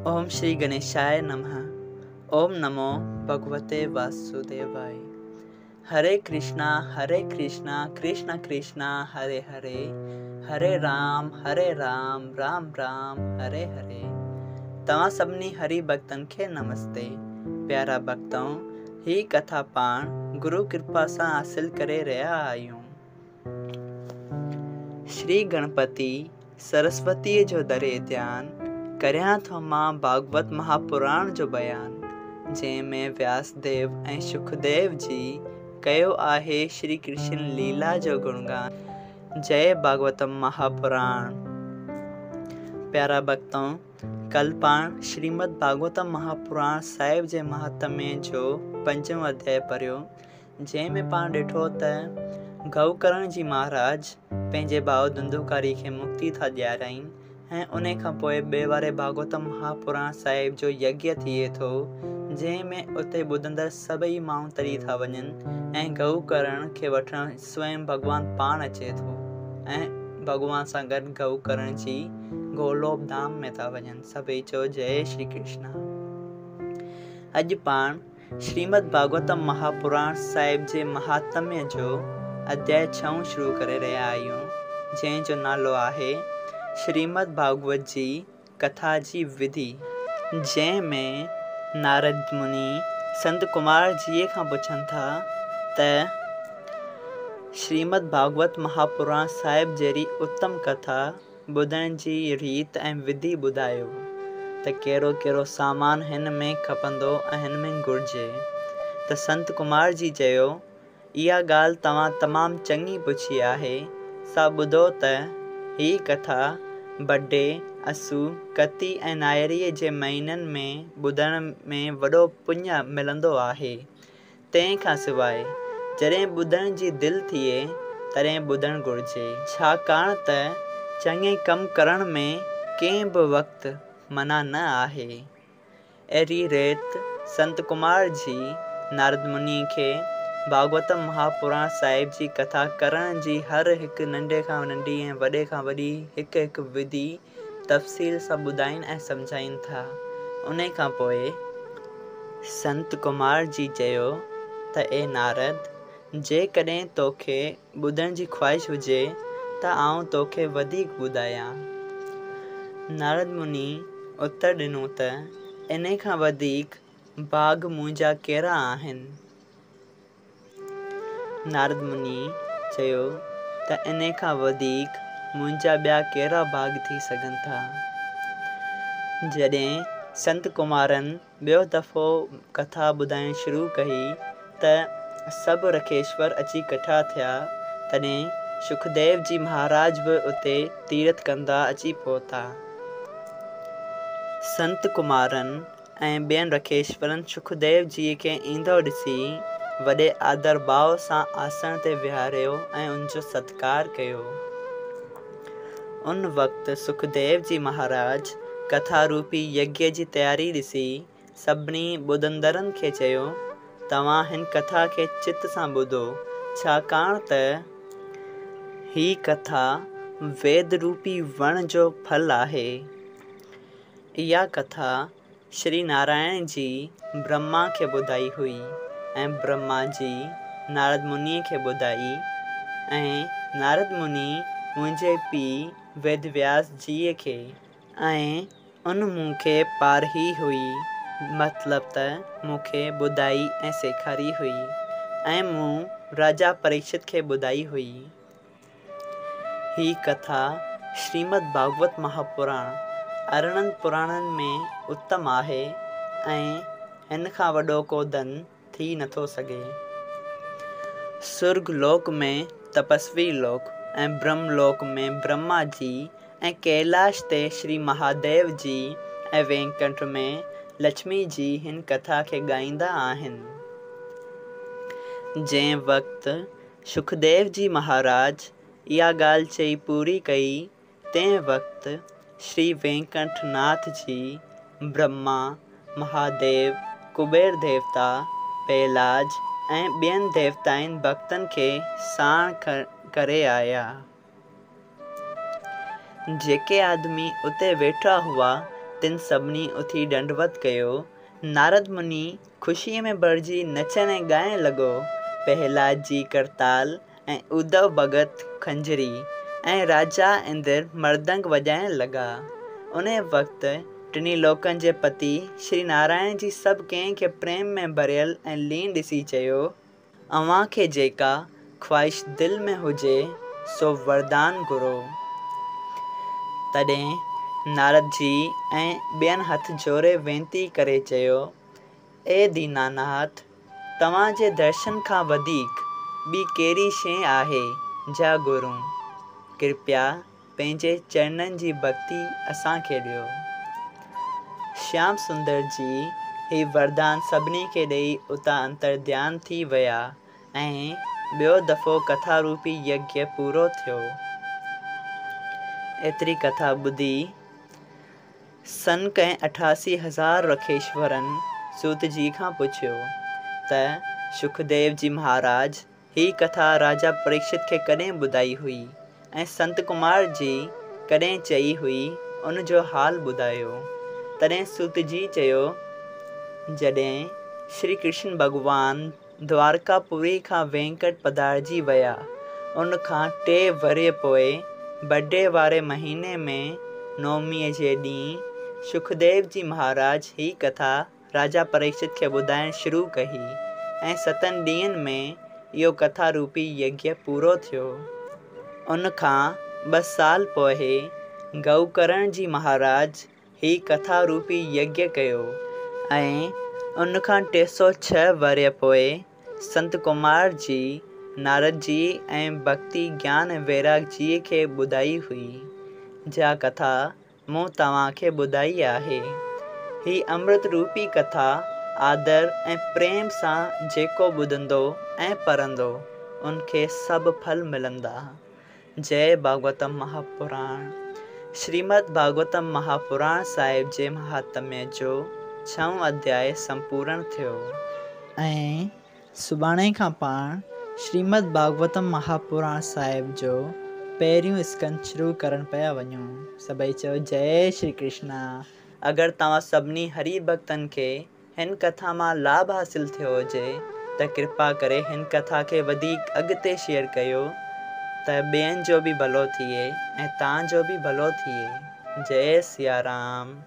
اوم شري گڻيشاءِ نمه اوم نمو ڀڳوتي واسوديواءِ هري ڪرشنا هري ڪرشنا ڪرشنا ڪرشنا هري هري هري رام هري رام رام رام هري هري توهان سڀني هري ڀڳتن کي نمستي پيارا ڀڳتؤ هي ڪٿا پاڻ گرو ڪرپا سان حاصل ڪري رهيا آهيون. شري گڻپتي سرسوتيء جو ڌري ڌيان، ڪريان ٿو مان ڀاڳوت مهاپراڻ جو بيان، جنهن ۾ وياس ديو ۽ شڪديو جي ڪيو آهي شري ڪرشن ليلا جو گڻگان. جئي ڀاڳوتم مهاپراڻ. پيارا ڀڳتؤ! ڪالهه پاڻ شريمد ڀاڳوتم مهاپراڻ صاحب جي مهاتميه جو پنجون اڌياء پڙهيو، جنهن ۾ پاڻ ڏٺو ته گئوڪرڻ جي مهاراج پنهنجي ڀاء ڌنڌوڪاري کي مڪتي ٿا ڏيارائين ۽ انهي کان پوء ٻئي واري ڀاڳوتم مهاپراڻ صاحب جو يگيه ٿئي ٿو جنهن ۾ اتي ٻڌندڙ سڀئي ماڻهو تري ٿا وڃن ۽ گئوڪرڻ کي وٺڻ سوئم ڀڳوان پاڻ اچي ٿو ۽ ڀڳوان سان گڏ گئوڪرڻ جي گولوڪ ڌام ۾ ٿا وڃن سڀئي چئو جئي شري ڪرشنا اڄ پاڻ شريمد ڀاڳوتم مهاپراڻ صاحب جي مهاتميه جو اڌياء ڇهون شروع ڪري رهيا آهيون، جنهن جو نالو آهي شريمد ڀاڳوت جي ڪٿا جي وڌي. جنهن ۾ نارد مني سنت ڪمار جيء کان پڇن ٿا ته شريمد ڀاڳوت مهاپراڻ صاحب جهڙي اتم ڪٿا ٻڌڻ جي ريت ۽ وڌي ٻڌايو ته ڪهڙو ڪهڙو سامان هن ۾ کپندو ۽ هن ۾ گهرجي ته سنت ڪمار جي چيو، اها ڳالهه توهان تمام چڱي پڇي آهي، سا ٻڌو ته هي ڪٿا بڊي، اسو، ڪتي ۽ ناهريء جي مهينن ۾ ٻڌڻ ۾ وڏو پڃ ملندو آهي. تنهن کان سواء جڏهن ٻڌڻ جي دل ٿئي تڏهن ٻڌڻ گهرجي، ڇاڪاڻ ته چڱي ڪم ڪرڻ ۾ ڪنهن به وقت منع نه آهي. اهڙي ريت سنت ڪمار جي نارد مني کي ڀاڳوتم مهاپراڻ صاحب جي ڪٿا ڪرڻ جي هر هڪ ننڍي کان ننڍي ۽ وڏي کان وڏي هڪ هڪ وڌي تفصيل سان ٻڌائين ۽ سمجهائين ٿا. انهي کان پوء سنت ڪمار جي چيو ته اي نارد! جيڪڏهن توکي ٻڌڻ جي خواهش هجي ته آئون توکي وڌيڪ ٻڌايان. نارد مني اتر ڏنو ته انهي کان وڌيڪ ڀاڳ منهنجا ڪهڙا آهن؟ نارد مني چيو ته انهي کان وڌيڪ منهنجا ٻيا ڪهڙا ڀاڳ ٿي سگهن ٿا؟ جڏهن سنت ڪمارن ٻيو دفعو ڪٿا ٻڌائڻ شروع ڪئي ته سڀ رکيشور اچي ڪٺا ٿيا، تڏهن شڪديو جي مهاراج به اتي تيرٿ ڪندا اچي پهتا. سنت ڪمارن ۽ ٻين رکيشورن شڪديو جيء کي ايندو ڏسي وڏي آدر ڀاء سان آسڻ تي ويهاريو ۽ ان جو ستڪار ڪيو. ان وقت سکديو جي مهاراج ڪٿا روپي يگيه جي تياري ڏسي سڀني ٻڌندڙن کي چيو، توهان هن ڪٿا کي چت سان ٻڌو، ڇاڪاڻ ته هي ڪٿا ويد روپي وڻ جو ڦل آهي. اها ڪٿا شري نارائڻ جي برهما کي ٻڌائي هئي ۽ برهما جي نارد منيء کي ٻڌائي ۽ نارد مني منهنجي پيء ويد وياس جيء کي ۽ ان مون کي پارهي هئي مطلب ته مون کي ٻڌائي ۽ سيکاري هئي ۽ مون راجا پريڪشت کي ٻڌائي هئي. هي ڪٿا شريمد ڀاڳوت مهاپراڻ 18 پراڻن ۾ اتم آهي ۽ هن کان وڏو ڪو ڌن ٿي نٿو سگهي. سرڳ لوڪ ۾ تپسوي لوڪ ۽ برهم لوڪ ۾ برهما جي ۽ ڪيلاش تي شري مهاديو جي ۽ وينڪنٺ ۾ لڇمي جي هن ڪٿا کي ڳائيندا آهن. جنهن وقت شڪديو جي مهاراج اها ڳالهه چئي پوري ڪئي، تنهن وقت شري وينڪنٺ ناٿ جي، برهما، مهاديو، ڪبير ديوتا، پهلاج ۽ ٻين ديوتائن ڀڳتن کي ساڻ ڪري آيا. جيڪي آدمي اتي ويٺا هئا، تن سڀني اٿي ڏنڊوت ڪيو. نارد مني خوشيء ۾ ڀرجي نچڻ ۽ ڳائڻ لڳو. پهلاج جي ڪرتال ۽ اڌو ڀڳت خنجري ۽ راجا اندر مردنگ وڄائڻ لڳا. انهيء وقت ٽنهي لوڪن جي پتي شري نارائڻ جي سڀ ڪنهن کي پريم ۾ ڀريل ۽ لين ڏسي چيو. اوهان کي جيڪا خواهش دل ۾ هجي سو وردان گهرو. تڏهن نارد جي ۽ ٻين هٿ جوڙي وينتي ڪري چيو، اي ديناناٿ! توهان جي درشن کان وڌيڪ ٻي ڪهڙي شيء آهي جا گهرون؟ ڪرپيا پنهنجي چرنن جي ڀڳتي اسان کي ڏيو. شيام سندر جي هي وردان سڀني کي ڏيئي اتان انترڌيان ٿي ويا ۽ ٻيو دفعو ڪٿا روپي يگيه پورو ٿيو. ايتري ڪٿا ٻڌي سنڪ ۽ 88 هزار رکيشورن سوت جي کان پڇيو ته شڪديو جي مهاراج هي ڪٿا راجا پريڪشت کي ڪڏهن ٻڌائي هئي ۽ سنت ڪمار جي ڪڏهن چئي هئي ان جو حال ٻڌايو. تڏهن سوت جي چيو، جڏهن شري ڪرشن ڀڳوان دوارڪا پوري کان وينڪٽ پڌارجي ويا، ان کان 3 ورهيه پوء بڊي واري مهيني ۾ نوميء جي ڏينهن شڪديو جي مهاراج هي ڪٿا راجا پريڪشت کي ٻڌائڻ شروع ڪئي ۽ 7 ڏينهن ۾ اهو ڪٿا روپي يگيه پورو ٿيو. ان کان 2 سال پوء گئوڪرڻ جي مهاراج هي ڪٿا روپي يگيه ڪيو ۽ ان کان 306 ورهيه پوء سنت ڪمار جي نارد جي ۽ ڀڳتي گيان ۽ ويراڳ جيء کي ٻڌائي هئي، جا ڪٿا مون توهان کي ٻڌائي آهي. هي امرت روپي ڪٿا آدر ۽ پريم سان جيڪو ٻڌندو ۽ پڙهندو، ان کي سڀ ڦل ملندا. جئي ڀاڳوتم مهاپراڻ. شريمد ڀاڳوتم مهاپراڻ صاحب جي مهاتميه جو ڇهون اڌياء سمپورڻ ٿيو. ۽ سڀاڻي کان پاڻ شريمد ڀاڳوتم مهاپراڻ صاحب جو پهريون اسڪنڌ شروع ڪرڻ پيا وڃون. سڀئي چئو جئي شري ڪرشنا. اگر توهان سڀني هري ڀڳتن کي هن ڪٿا مان لاڀ حاصل ٿيو هجي ته ڪرپا ڪري هن ڪٿا کي وڌيڪ اڳتي شيئر ڪيو ته ٻين جو به ڀلو ٿئي ۽ توهان جو به ڀلو ٿئي. جئي سيارام.